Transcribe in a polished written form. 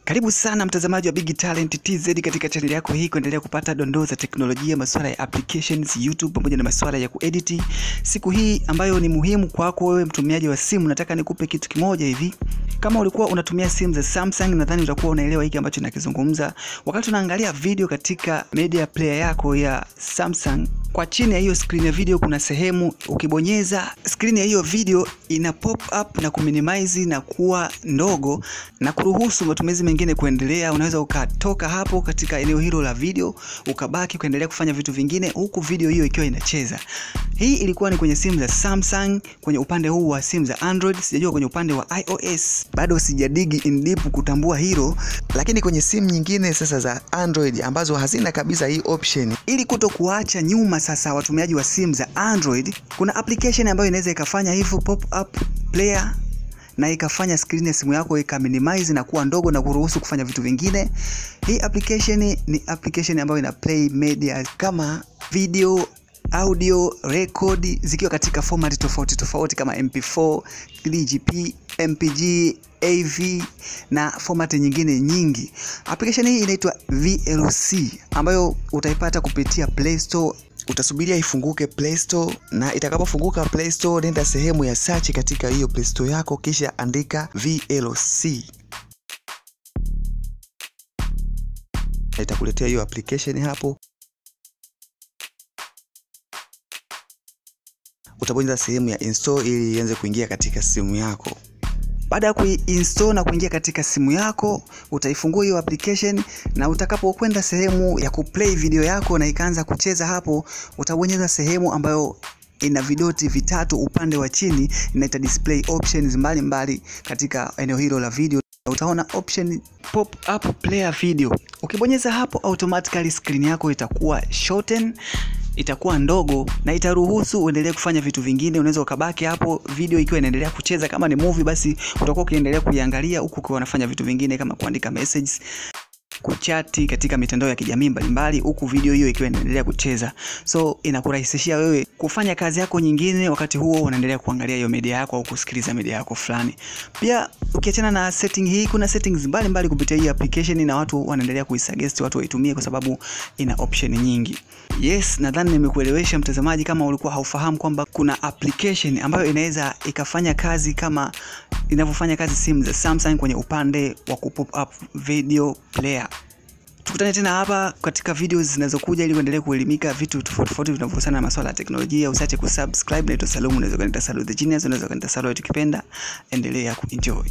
Karibu sana mtazamaji wa Big Talent TZ katika channel yako hii kuendelea kupata dondoo za teknolojia, masuala ya applications, YouTube pamoja na masuala ya kuedit. Siku hii ambayo ni muhimu kwako wewe mtumiaji wa simu, nataka nikupe kitu kimoja hivi. Kama ulikuwa unatumia simu za Samsung, nadhani utakuwa unaelewa hiki ambacho nakizungumza. Wakati unaangalia video katika media player yako ya Samsung, kwa chini ya hiyo screen ya video kuna sehemu ukibonyeza screen ya hiyo video ina pop up na kuminimize na kuwa ndogo na kuruhusu matumizi mengine kuendelea. Unaweza ukatoka hapo katika eneo hilo la video ukabaki kuendelea kufanya vitu vingine huku video hiyo ikiwa inacheza. Hii ilikuwa ni kwenye simu za Samsung. Kwenye upande huu wa simu za Android sijajua, kwenye upande wa iOS bado sijadigi in deep kutambua hilo, lakini kwenye simu nyingine sasa za Android ambazo hazina kabisa hii option, ili kutokuacha nyuma sasa watumiaji wa simu za Android, kuna application ambayo inaweza ikafanya hivyo pop up player na ikafanya screen ya simu yako ikaminimize na kuwa ndogo na kuruhusu kufanya vitu vingine. Hii application ni application ambayo ina play media kama video, audio, record zikiwa katika format tofauti tofauti kama MP4, 3GP, MPG, AV na format nyingine nyingi. Application hii inaitwa VLC ambayo utaipata kupitia Play Store. Utasubiria ifunguke Play Store, na itakapofunguka Play Store nenda sehemu ya search katika hiyo Play Store yako, kisha andika VLC. Itakuletea hiyo application hapo. Utabonyeza sehemu ya install ili ianze kuingia katika simu yako. Baada ya kuinstall na kuingia katika simu yako, utaifungua hiyo application na utakapokwenda sehemu ya kuplay video yako na ikaanza kucheza hapo, utabonyeza sehemu ambayo ina vidoti vitatu upande wa chini, inaita display options mbalimbali katika eneo hilo la video. Utaona option pop up player video. Ukibonyeza hapo automatically screen yako itakuwa shorten, itakuwa ndogo na itaruhusu uendelee kufanya vitu vingine. Unaweza ukabaki hapo video ikiwa inaendelea kucheza. Kama ni movie basi utakuwa ukiendelea kuiangalia huku ukiwa unafanya vitu vingine kama kuandika messages, kuchati katika mitandao ya kijamii mbalimbali huku video hiyo ikiwa inaendelea kucheza. So inakurahisishia wewe kufanya kazi yako nyingine wakati huo unaendelea kuangalia hiyo media yako au kusikiliza media yako fulani. Pia ukiachana na setting hii, kuna settings mbalimbali kupitia hii application na watu wanaendelea kuisuggest watu waitumie kwa sababu ina option nyingi. Yes, nadhani nimekuelewesha mtazamaji kama ulikuwa haufahamu kwamba kuna application ambayo inaweza ikafanya kazi kama inavyofanya kazi simu za Samsung kwenye upande wa kupop up video player. Tukutane tena hapa katika videos zinazokuja ili uendelee kuelimika vitu tofauti tofauti vinavyohusiana na masuala ya teknolojia. Usiache kusubscribe. Naitwa Salum, unaweza kuniita Salu the Genius, unaweza kuniita Salu ukipenda. Endelea kuenjoy.